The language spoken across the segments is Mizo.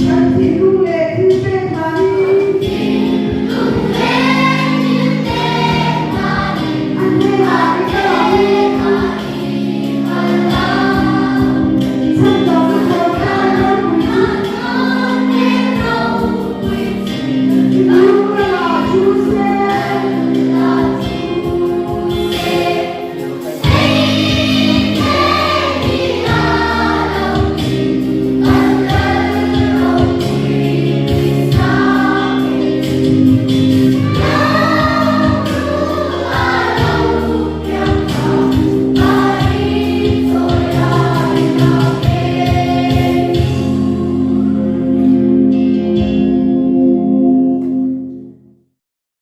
Kan thinlung leh thil pek hnanin. Thinlung leh thil pek hnanin. A hnenah i kal ang. I kal ang. Chhandamna thawhtan ropui chu. Chhandamna ropui chu. Lungla chu se. Lungla chu se.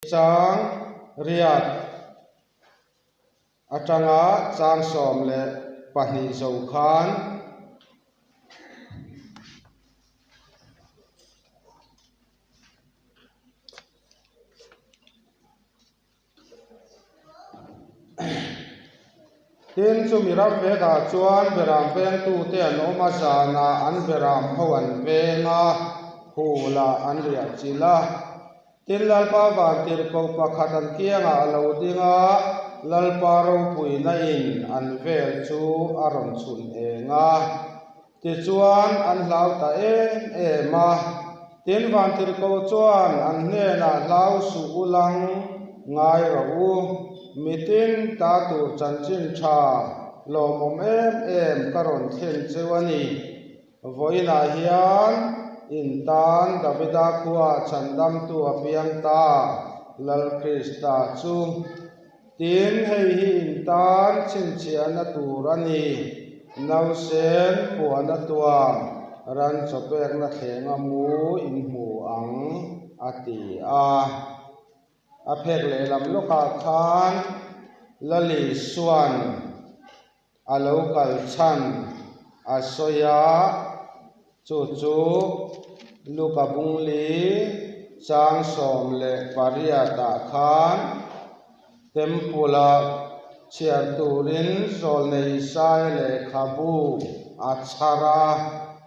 Chang riat atanga chang 12 zo khan Tin, chumi ram vekah chuan beram vengtute an awm a, zanah an beram ho an veng a, hulah an riah chilh a. Tin, Lalpa vantirhkoh pakhat an kiangah a lo ding a, Lalpa ropuina in an vel chu a rawn chhun eng a. Tichuan, an hlau ta em em a. Tin, vantirhkoh chuan an hnenah hlau suh u lang ngai rawh u, mitin ta tur chanchin tha lawmawm em em ka rawn thlen cheu a ni. Vawiinah hian in tan Davida khua chhandamtu a piang ta, Lal Krista chu. Tin, hei hi in tan chhinchhiahna tur a ni, Nausen puana tuam, ran chawpekna thlenga mu in hmu ang, a ti a. A phek lehlam lawkah khan Lali Suan a lo kal chhan a sawi a, chu chu Luka Bungli chang 18 ah khan Temple a chhiar turin Zawlnei Isaia lehkhabu a chhar a,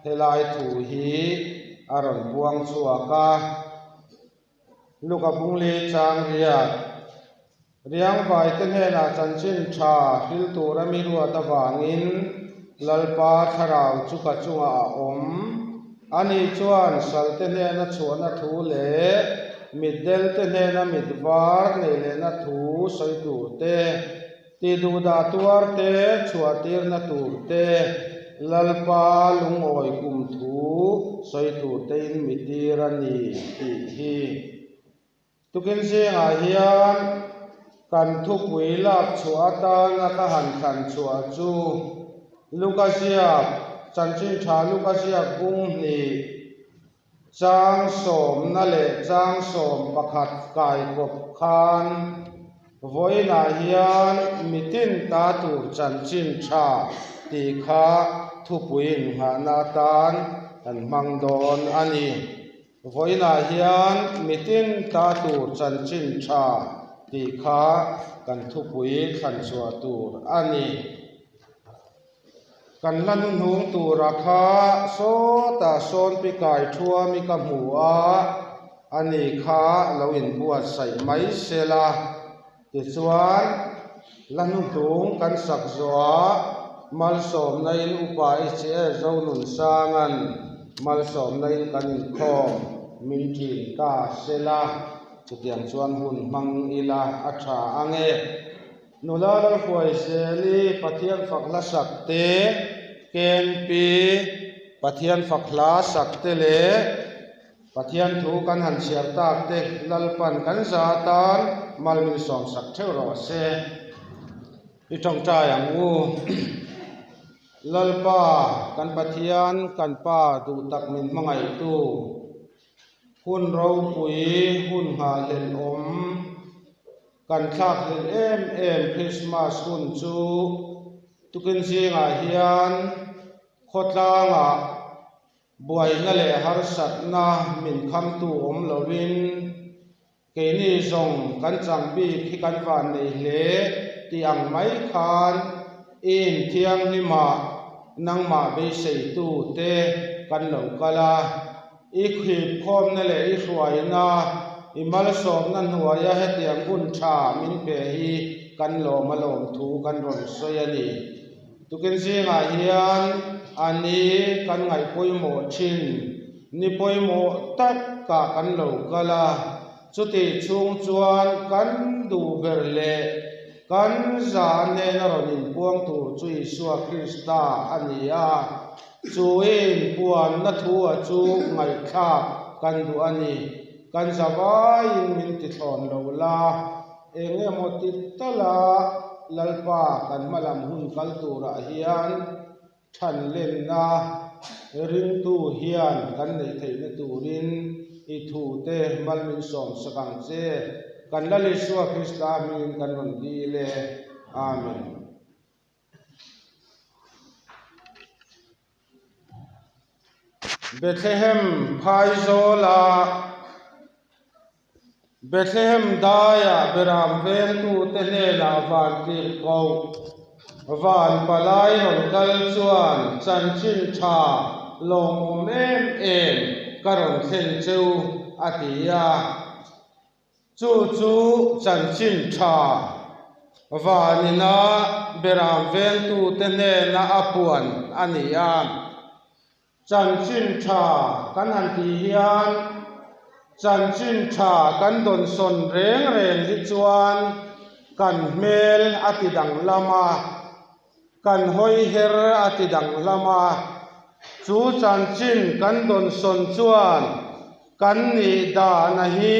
helai thu hi a rawn puang chhuak a. Luka Bungli chang riat, Riangvaite hnenah chanchin tha hril tura mi ruat avangin Lalpa thlarau chu ka chungah a awm. Ani chuan salte hnena chhuahna thu leh mitdelte hnena mit var nei lehna thu sawi tur te, Tihduhdah tuar te, chhuahtirna tur te, Lalpa lungawi kum thu sawi tur tein mi tir a ni tih hi. Tukin zingah hian kan thupui lak chhuah atana ka han thlan chhuah chu Luka ziak, Chanchin Tha Luka ziak bung hnih, Chang sawmna leh chang 11 kai kawp khan vawiinah hian mitin ta tur chanchin tha tih kha thupui innghahna atan kan hmang dawn a ni. Vawiinah hian mitin ta tur chanchin tha tih kha kan thupui thlanchhuah tur a ni. Kan hla hnuhnung tura kha sawtah sawn pi kai thuam i ka hmu a, ani kha lo inbuatsaih mai se la. Tichuan, hla hnuhnung kan sak zawhah malsawmna in upa i che e Zonunsanga'n malsawmna in kan inkhawm min ṭin ta se la, chutiang chuan hun hmang ila a ṭha ang e. Nula Lalhruaizeli Pathian fak hla sak te, KNP Pathian fak hla sak te leh. Pathian thu kan han chhiar tak te Lalpan kan za atan mal min sawmsak theuh rawh se. I tawngtai ang u. Lalpa kan Pathian kan Pa duh tak min hmangaihtu hun ropui hun nghahhlelh awm kan thlakhlelh em em Krismas hun chu tukin zingah hian khawtlangah Buaina leh harsatna min khamtu awm lovin keini zawng kan chang bik hi kan van nei hle tih ang mai khan i inthianghlimah nangmah beiseitu te kan lo kal a, i khipkhawmna leh i hruaina, i malsawmna hnuaia hetiang hun tha min pe hi kan lawm a lawmthu kan rawn sawi a ni. Tukin zingah hian a ni kan ngaih pawimawh thin, ni pawimawh takah kan lo kal a, chutih chhung chuan kan duh ber leh kan zah hnena rawn inpuang tur chu Isua Krista a ni a, chu inpuanna thua chu ngaihthlak kan duh a ni. Kan zavaiin min tithlawn lo la. Eng emaw ti tala Lalpa kan hmalam hun kal turah hian than lenna ringtu hian kan neih theihna turin i thute mal min sawm sak ang che. Kan Lal Isua Krista hmingin kan rawn dil e. Amen. Bethlehem phaizawla Bethlehem daia beram vengtute hnenah vantirhkoh van palai rawn kal chuan chanchin tha lawmawm em em ka rawn thlen cheu a ti a. Chu chu chanchin tha vanina beram vengtute hnena a puan a ni a. Chanchin tha kan han tih hian chanchin tha kan dawnsawn reng reng hi chuan kan hmel a ti danglam a, kan hawi her a ti danglam a. Chu chanchin kan dawnsawn chuan kan nih dahna hi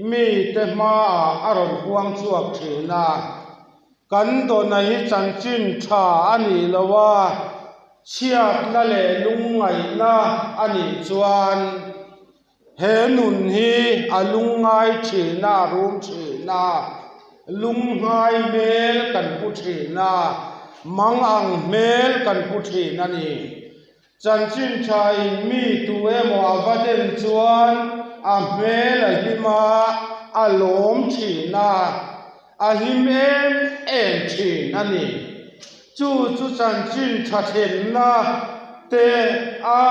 mite hmaah a rawn huang chhuak thin a. Kan dawna hi chanchin tha a nih lo a, chhiatna leh lungngaihna a nih chuan he nun hi a lungngai thin a, a rum thin a, lungngai hmel kan pu thin a, mangang hmel kan pu thin a ni. Chanchin tha in mi tu emaw a va den chuan a hmel a hlim a, a lawm thin a, a hlim em em thin a ni. Chu chu chanchin tha thlenna te a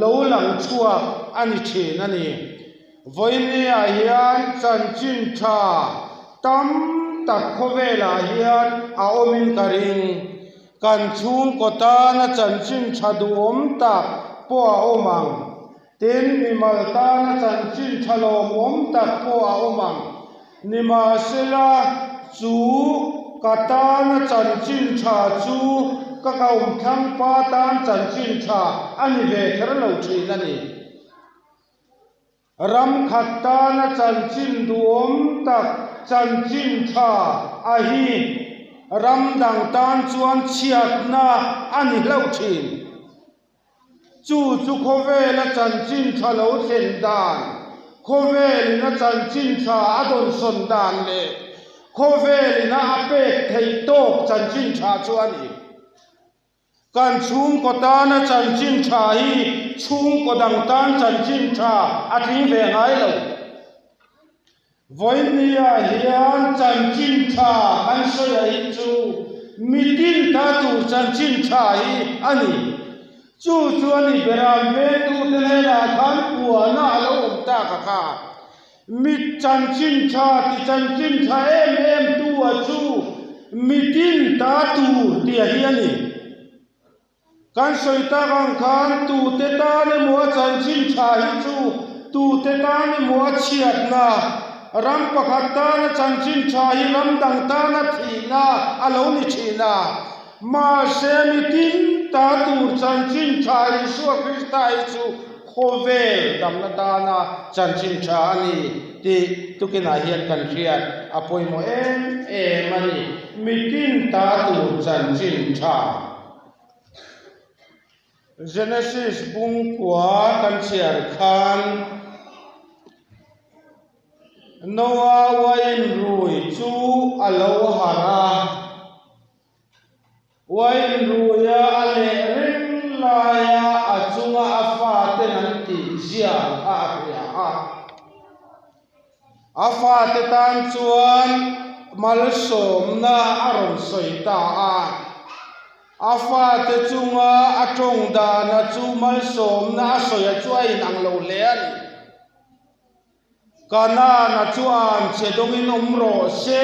lo lang chhuak a ni thin a ni. Vawinia hian chanchin tha tam tak khawvelah hian a awmin ka ring. Kan chhungkaw tana chanchin tha duhawm tak pawh a awm ang. Tin, mimal tana chanchin tha lawmawm tak pawh a awm ang. Nimahsela, chu ka tana chanchin tha chu ka kaumthlangpa tan chanchin tha a ni ve kher lo thin a ni. Ram khat tana chanchin duhawm tak chanchin tha a hi ram dang tan chuan chhiatna a ni hlauh thin. Chu chu khawvela chanchin tha lo thlen dan, khawvelin a chanchin tha a dawnsawn dan leh khawvelin a a pek theih tawk chanchin tha chu a ni. Kan chhungkaw tana chanchin tha hi chhungkaw dang tan chanchin tha a tling ve ngai lo. Vawinia hian chanchin tha kan sawi a hi chu mitin ta tur chanchin tha hi a ni. Chu chu a ni beram vengtute hnenah khan puahna a lo awm tak a kha. Mi chanchin tha ti chanchin tha em em tu a chu mitin ta tur tih a hi a ni. Kan sawi tak ang khan tute tan emaw a chanchin tha hi chu tute tan emaw a chhiatna, ram pakhat tana chanchin tha hi ram dang tana thihna a lo ni thin a. Mahse mitin ta tur chanchin tha Isua Krista hi chu. Khawvel damna tana chanchin tha a ni tih tukinah hian kan hriat a pawimawh em em a ni. Mitin ta tur chanchin tha. Genesis bungkua kan chhiar khan Noah uain rui chu a lo harh a. Uain ruia a leh reng laia a chunga a faten an tih zia kha a hria a. A fate tan chuan malsawmna a rawn sawi ta a. A fate chunga a tawng dana chu malsawmna a sawia chu a inang lo hle a ni. Kanaan-a chuan che dawngin awm rawh se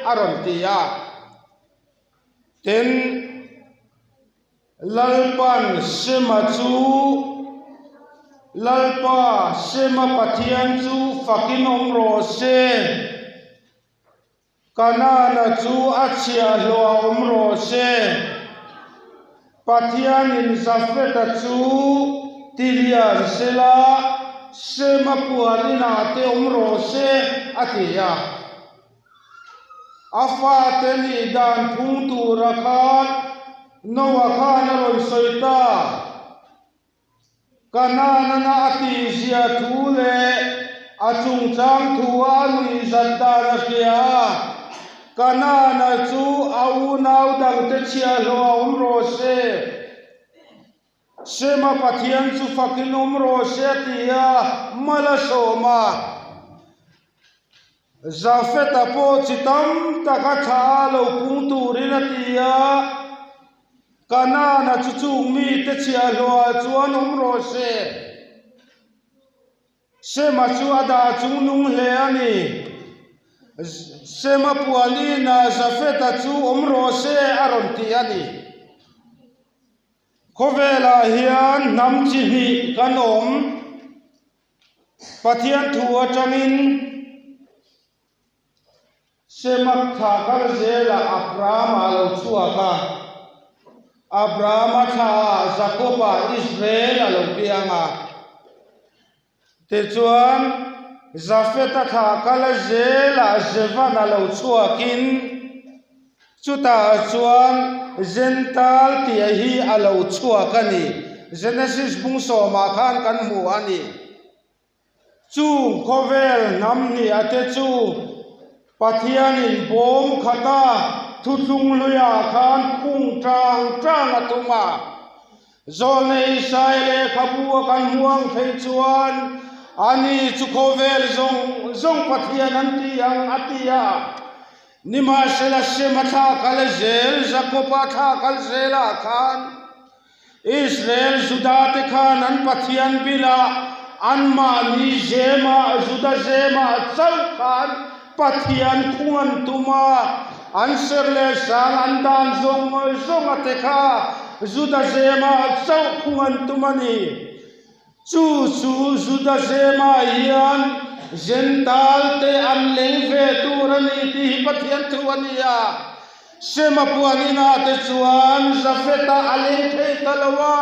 a rawn ti a. Tin, Lalpan Sema chu, Lalpa, Sema Pathian chu fakin awm rawh se, Kanaana chu a chhiahhlawh ah awm rawh se, Pathianin Jafeta chu tilian sela, Sema puan inah te awm rawh se, a ti a. A fate nih dan phung tura khan Noah khan a rawn sawi ta. Kanaanana a tihzia thu leh a chungchang thu a nuihzat dan a hria a. Kanaana chu a unau dangte chhiahhlawh a awm rawh se. Sema Pathian chu fakin awm rawh se a ti a, mal a sawm a. Jafeta pawh chi tam tak a thlah a lo pung turin a ti a, Kanaana chu chung mite chhiahhlawhah chuan awm rawh se. Sema chu a dah chung nung hle a ni. Sema puan inah Jafeta chu awm rawh se a rawn ti a ni. Khawvelah hian hnam chi hnih kan awm. Pathian thu atangin Semak thla kal zelah Abrahama a lo chhuak a, Abrahama thlaah Jakoba Israel a lo piang a. Tichuan, Jafeta thlah kal zelah Jevan a lo chhuakin, chutah chuan Gentile tih hi a lo chhuak a ni. Genesis bung sawmah khan kan hmu a ni. Chung khawvel hnam hnih te chu Pathianin bawm khata thuthlung hluiah khan khung tang tang a tum a. Zawlnei Isai lehkhabu a kan hmu ang phei chuan ani chu khawvel zawng zawng Pathian an ti ang a ti a. Nimahsela Sema thla kal zel, Jakoba thla kal zelah khan Israel Juda te khan an Pathian bilah anmahni zemah Juda zemah chauh khan Pathian khung an tum a, an ser leh sang an dan zawng zawng a te kha Juda zemah chauh khung an tum a ni. Chu chu Juda zemah hian Gentile te an leng ve tur a ni tih hi Pathian thu a ni a. Sema puan inah te chuan Jafeta a leng thei ta lo a,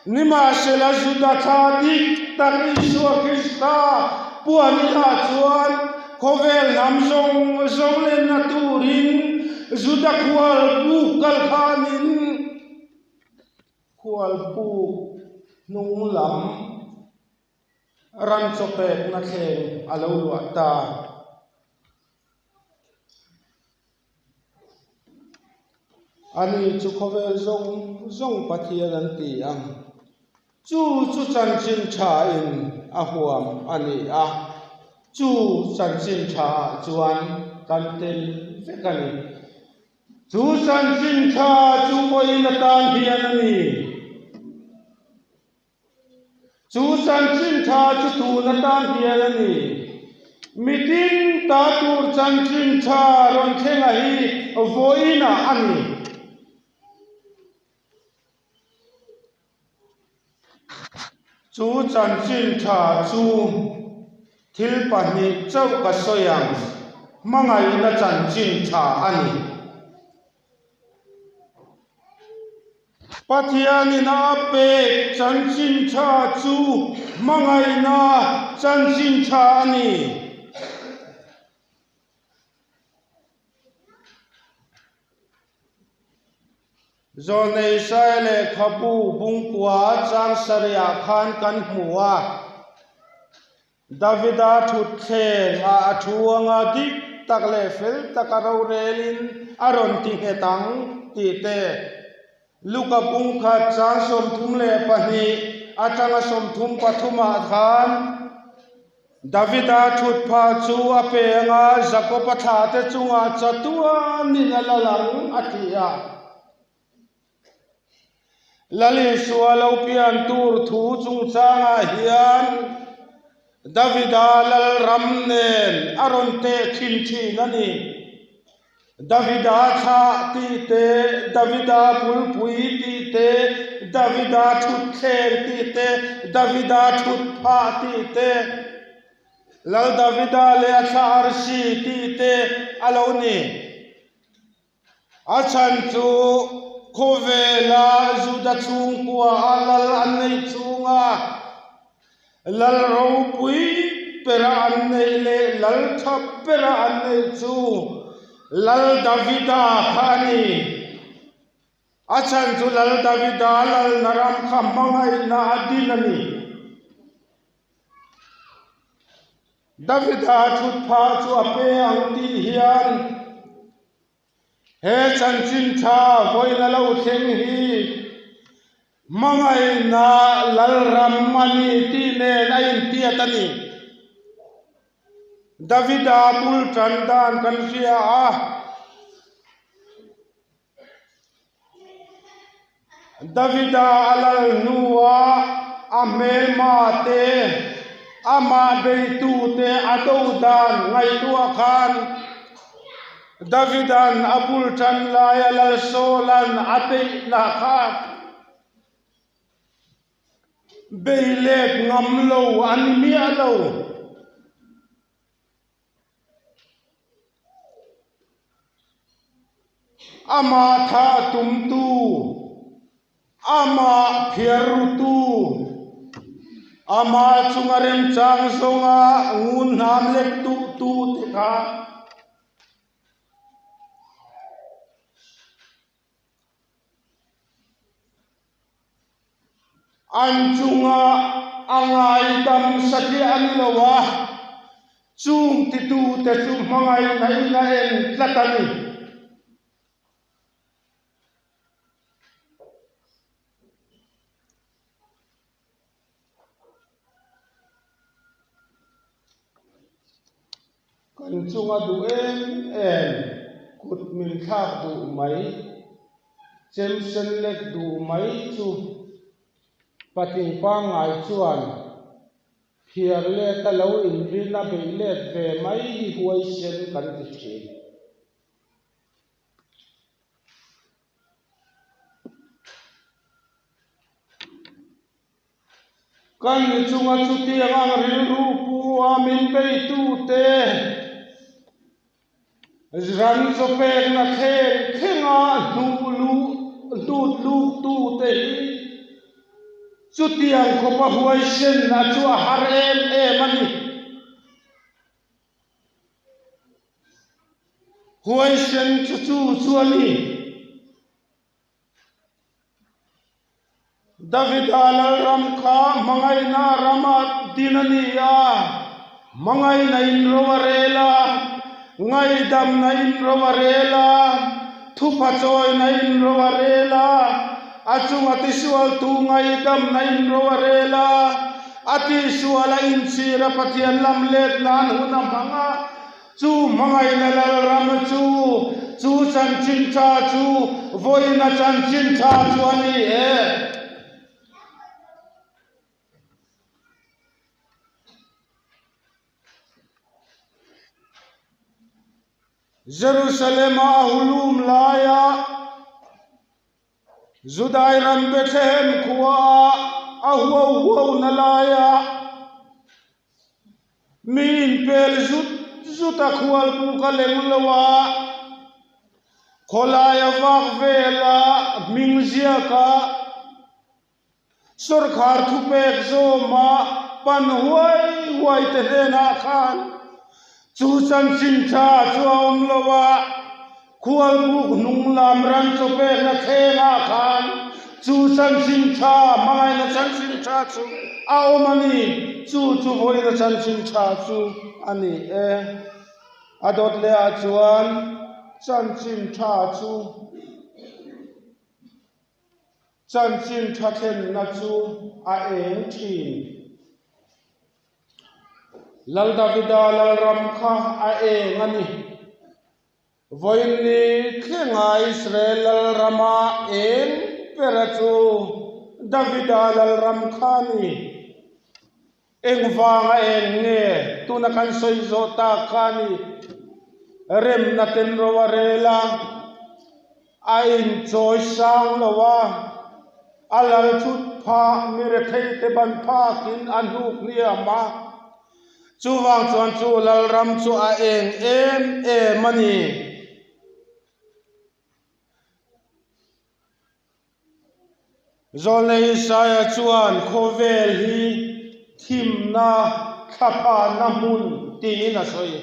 nimahsela Juda thla dik tak Isua Krista puan inah chuan khawvel hnam zawng zawng lenna turin Juda khual buk kal khanin khual buk hnung lam ram chaw pekna thleng a lo luah ta. Ani chu khawvel zawng zawng Pathian an ti ang. Chu chu chanchin tha in a huam a ni a, chu chanchin tha ah chuan kan tel vek a ni. Chu chanchin tha chu pawhin atan hian a ni. Chu chanchin tha chu tun atan hian a ni. Mitin ta tur chanchin tha rawn thlenga hi vawiinah a ni. Chu chanchin tha chu thil pahnih chauh ka sawi ang, hmangaihna chanchin tha a ni. Pathianin a pek chanchin tha chu hmangaihna chanchin tha a ni. Zawlnei Isaiah lehkhabu bungkua chang sarihah khan kan hmu a. Davida thutthleng ah a thu anga dik tak leh fel taka rorelin a rawn ti nghet ang tih te, Luka pungkhat chang 32 atanga 33 ah khan Davida thutphah chu a pe anga Jakob-a thlahte chungah chatuanin a lal ang a ti a. Lal Isua lo pian tur thu chungchangah hian Davida Lalram nen a rawn teh thin thin a ni. Davida thlah tih te, Davida bulpui tih te, Davida thutthleng tih te, Davida thutphah tih te, Lal Davida leh a thlah arsi tih te a lo ni. A chhan chu khawvela Juda chhungkua a lal an neih chhunga lal ropui bera an neih leh lal tha bera an neih chu Lal Davida kha a ni. A chhan chu Lal Davida lalna ram kha hmangaihna a din a ni. Davida thutphah chu a pe ang tih hian he chanchin tha vawiin a lo thleng hi hmangaihna lalram a ni tih nen a intiat a ni. Davida bul tan dan kan hria a. Davida a lal hnuah a hmelma te, amah beitute a do dan ngaihtuah khan Davida'n a bul tan laia Lal Saula'n a beihna kha bei let ngam lo a ni miah lo. Amah thah tumtu, amah phiar rutu, amah chunga remchang zawnga ngun hnam lek duhtu te kha An chunga a ngaidam satliah a ni lo a, chung titute chu hmangaihna in a en tlat a ni. Kan chunga duh em em, kut min thlak duh mai, chem sen lek duh mai chu patling pangngai chuan phiar leta lo inrin a beih let ve mai hi huaisen kan ti thin. Kan ni chunga chutiang ang rilru pu a min beitute ran chaw pekna thleng thlenga hnuh luh hnut luktute hi chutiang khawpa huaisenna chu a har em em a ni. Huaisen chu chu chu a ni. Davida Lalram kha hmangaihna rama din a ni a, hmangaihna in ro a rel a, ngaihdamna in ro a rel a, thupha chawina in ro a rel a, a chunga tisualtu ngaihdamna in ro a rel a, A tihsual a inchhir a Pathian lam let nan hun a hmang a, chu hmangaihna Lalram chu, chu chanchin tha chu vawiina chanchin tha chu a ni e. Jerusalem-a a hulum laia Judai ram Bethlehem khua ah a huau huau na lai a, mi inpel zut zut a khualpu ka leng lo a. Khawlaia vak vela hming ziaka sawrkhar thupek zawma pan huai huai te hnenah khan chu chanchin tha chu a awm lo a, khualbuk hnung lam ran chawpekna thlengah khan chu chanchin tha hmangaihna chanchin tha chu a awm a ni, chu chu vawiina chanchin tha chu a ni e. A dawt leh ah chuan chanchin tha chu chanchin tha thlenna chu a eng thin. Lal Davida Lalram kha a eng a ni. Vawiinni thlenga Israel Lalrama eng bera chu Davida Lalram kha a ni. Engvanga eng nge tuna kan sawi zawh tak kha a ni. Remna ten ro a rel a, a inchawi sang lo a, a lal thut phah mi retheite ban phakin a hnuk hniam a. Chuvang chuan chu Lalram chu a eng em em a ni. Zawlnei Isaia chuan khawvel hi thimna thlaphanna hmun tiin a sawi.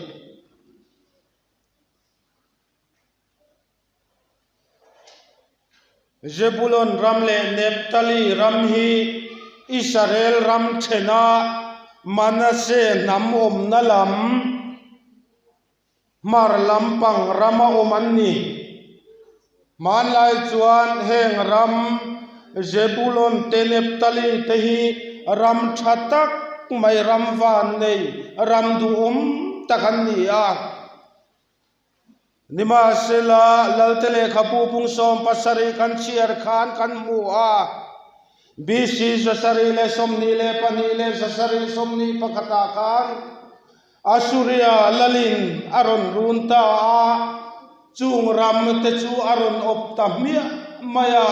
Zebulon ram leh Nephtali ram hi Israel ram thena Manasseh hnam awmna lam Hmar lampang rama awm an ni. Hmanlai chuan heng ram Zebulon te Nephtali te hi ram tha tak mai ram van nei ram duhawm tak an ni a. Nimahsela, Lalte lehkhabu pung 70 kan chhiar khan kan hmu a, BC 722 leh 721 ah khan Assuria lalin a rawn run ta a, chung ram te chu a rawn awp ta hmiah mai a.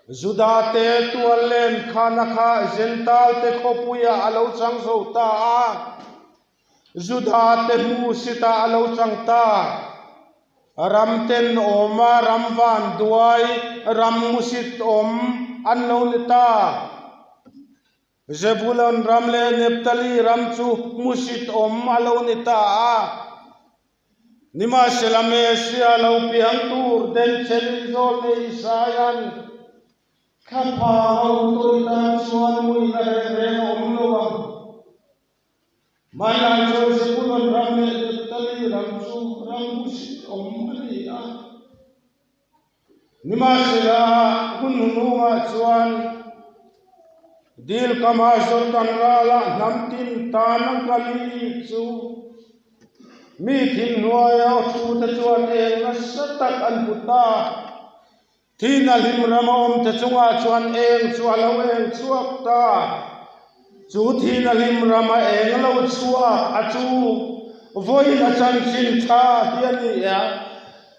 Juda te tual len khana kha Jentail te khawpuiah a lo chang zo ta a. Juda te hmu sitah a lo chang ta. Ram ten awm a, ram van duai, ram musit awm an lo ni ta. Zebulon ram leh Nephtali ram chu musit awm a lo ni ta a. Nimahsela Mesia lo piang tur denchhenin zawl nei Isaia'n thlaphang a awm tawh i tan chuan muina reng reng a awm lo ang. Hmanlai chuan Zebulon ram leh Nephtali ram chu ram hmusit awm a ni a. Nimahsela, hun hnungah chuan dil kama Jordan ralah hnam tin tana Galili chu mi thinhnuaia thute chuan eng nasa tak an hmu ta. Thihna hlim rama awmte chungah chuan eng chu a lo eng chhuak ta. Chu thihna hlim rama eng a lo chhuak a chu vawiin a chanchin tha hi a ni a,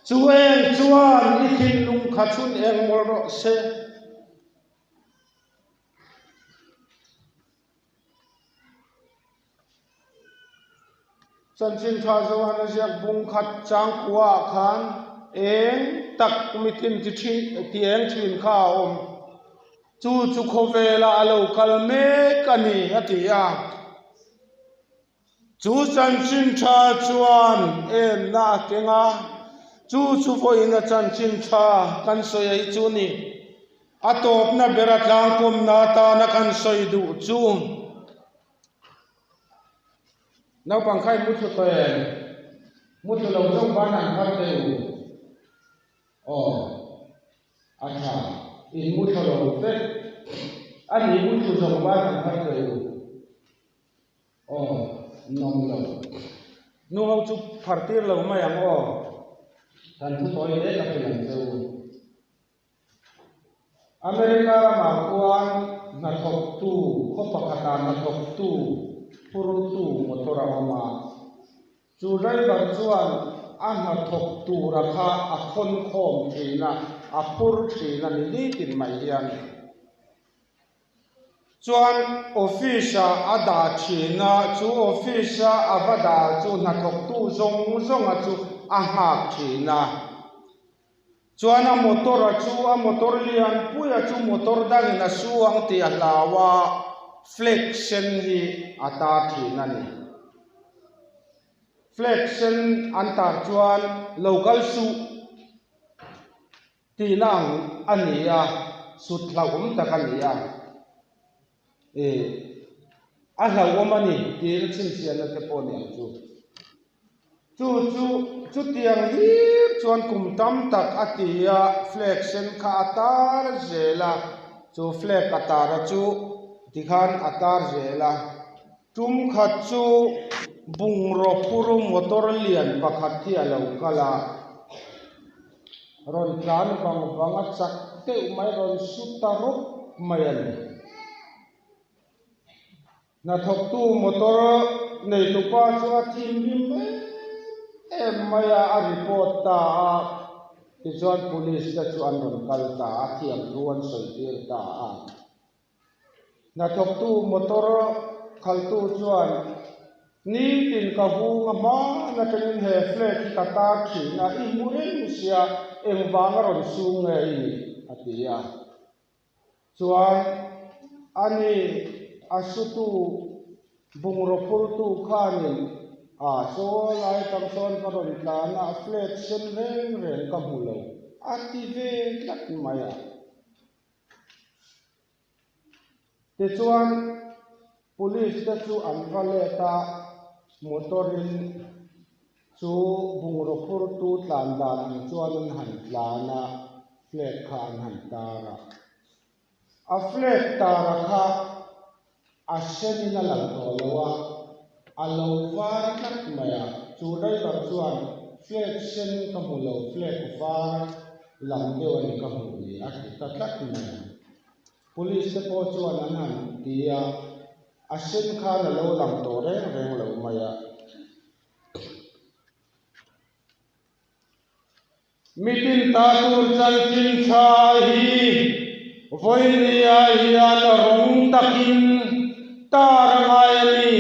chu eng chuan i thinlung kha chhun eng mawlh rawh se. Chanchin tha Johan a ziak bung khat changkua ah khan eng tak mitin ti thin ti eng thin kha a awm. Chu chu khawvela a lo kal mek a ni a ti a. Chu chanchin tha chuan enna a keng a, chu chu vawiina chanchin tha kan sawi ei chu ni. A tawpna bera tlangkawmna atana kan sawi duh chu naupang kha i muthlu tawh em? Muthlu lo zawk ban an phar teh u. Aw, a tha, in muthlu lo vek. A ni muthlu zawk ban an phar teh u. Aw, nawm lo. Nu ho chu phar tir lo mai ang aw. Kan thu tawi hle ka hrilh ang che u. America ramah khuan hnathawktu khaw pakhatah hnathawktu phurtu motor a awm a, chu driver chuan a hnathawk tura kha a khawn khawm thin a, a phur thin a ni nitin mai hian. Chuan office ah a dah thin a, chu office a a va dah chu hnathawktu zawng zawnga chu. a nghak thin a. Chuan a motor a chu a motor lian pui a chu motor dangin a su ang tih a hlau a, flag sen hi a tar thin a ni. Flag sen an tar chuan lo kal suh tihna ang a ni a, sut hlauhawm tak a ni a. Ih a hlauhawm a ni tiin chhinchhiahna te pawh a ni ang chu. Chu chu chutiang hlir chuan kum tam tak a ti a, flag sen kha a tar zel a, chu flag a tar a chu tikhan a tar zel a. Tum khat chu bungraw phur motor lian pakhat hi a lo kal a, rawn tlan vang vang a chak deuh mai rawn su ta rawp mai a ni. Hnathawktu motor neitupa chu a thinrim em em mai a, a report ta a, tichuan police te chu an rawn kal ta a, thiamthu an sawi tir ta a. Hnathawktu motor khaltu chuan nitin ka hung a hman atangin he flag hi ka tar thin a, i hmu reng sia engvanga rawn sung nge i nih? a ti a. Chuan ani a sutu bungraw phurtu khanin a saw lai tang sawn ka rawn tlan a, flag sen reng reng ka hmu lo a ti ve tlat mai a. Tichuan police te chu an va let a, motor in chu bungraw phurtu tlan dan ang chuan an han tlan a, flag kha an han tar a. A flag tar a kha a sen in a lang tawh lo a, a lo var tlat mai a, chu driver chuan flag sen ka hmu lo, flag var lam deuh a ni ka hmuh ni a ti ta tlat mai a. Police te pawh chuan an han ti a, a sen khan a lo lang tawh reng reng lo mai a. Mitin ta tur chanchin tha hi vawinia hian rawng takin tar a ngai a ni.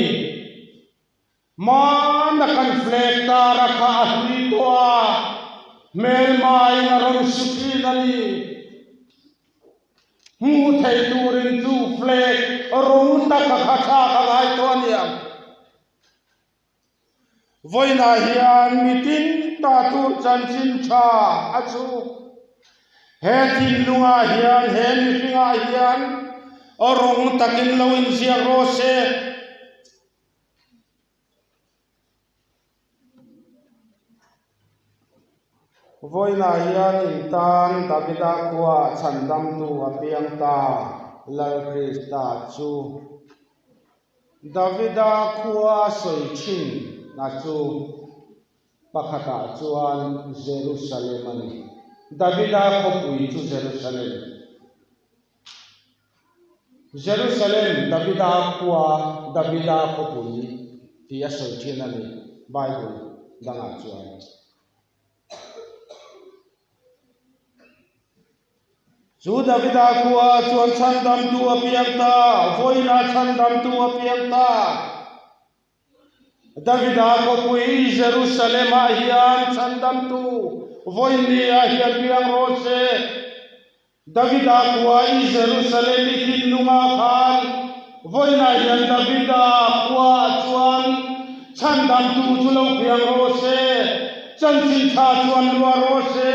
Hmana kan flag tar a kha a hlui tawh a, hmelmain a rawn su thin a ni. Hmuh theih turin chu flag rawng taka kha thlak a ngai tawh a ni ang. Vawiinah hian mitin ta tur chanchin tha a chu. He thinlungah hian, he mihringah hian rawng takin lo inziak rawh se. Vawiinah hian in tan Davida khuaah chhandamtu a piang ta, Lal Krista chu. Davida khua a sawi thin a chu pakhatah chuan Jerusalem a ni. Davida khawpui chu Jerusalem. Jerusalem, Davida khua, Davida khawpui tih a sawi thin a ni Bible dangah chuan. Chu Davida khua chuan chhandamtu a piang ta, vawiinah chhandamtu a piang ta. Davida khawpui Jerusalem-ah hian chhandamtu vawiinni-ah hian piang rawh se. Davida khua i Jerusalem i thinlungah khan vawiinah hian Davida khuaah chuan chhandamtu chu lo piang rawh se, chanchin tha chuan luah rawh se,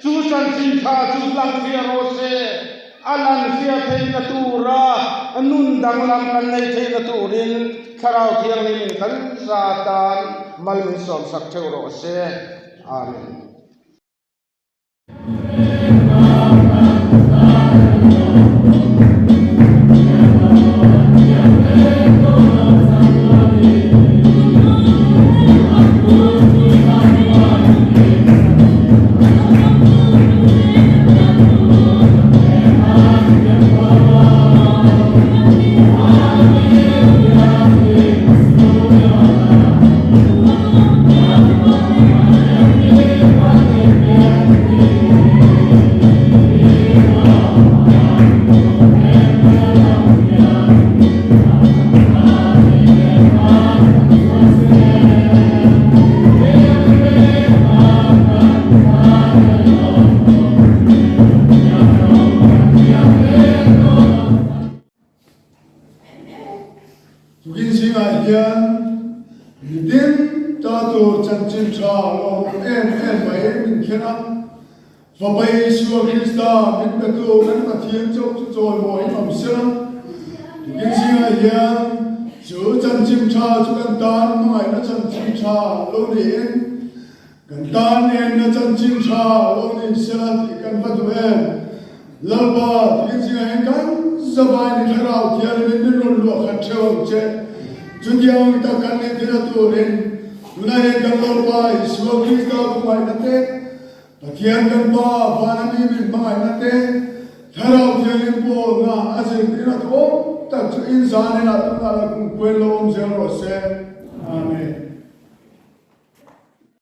chu chanchin tha chu hlangfiah rawh se, a lanfiah theihna tura nun danglam kan nei theihna turin Thlarau Thianghlimin kan za tan mal min sawmsak theuh rawh se. Amen. Mitin ta tur chanchin tha lawmawm em em mai min khen a, Fapa Isua Krista min petu kan Pathian chauh chu chawimawiin awm sela, tukin zingah hian chu chanchin tha chu kan tan hmangaihna chanchin tha lo niin Kan tan enna chanchin tha lo ni sela tih kan va duh em? Lalpa, tukin zingah hian kan zavai ni thlarau thianghlimin min rawn luah khat theuh ang che. Chutiang tak kan nih thina turin tunah hian kan Lalpa Isua Krista khawngaihna te, Pathian kan Pa vana mi min hmangaihna te, Thlarau Thianghlim pawlna a zirtirna thawm tak chu inzan inah tunah la kumkhuain lo awm zel rawh se. Amen.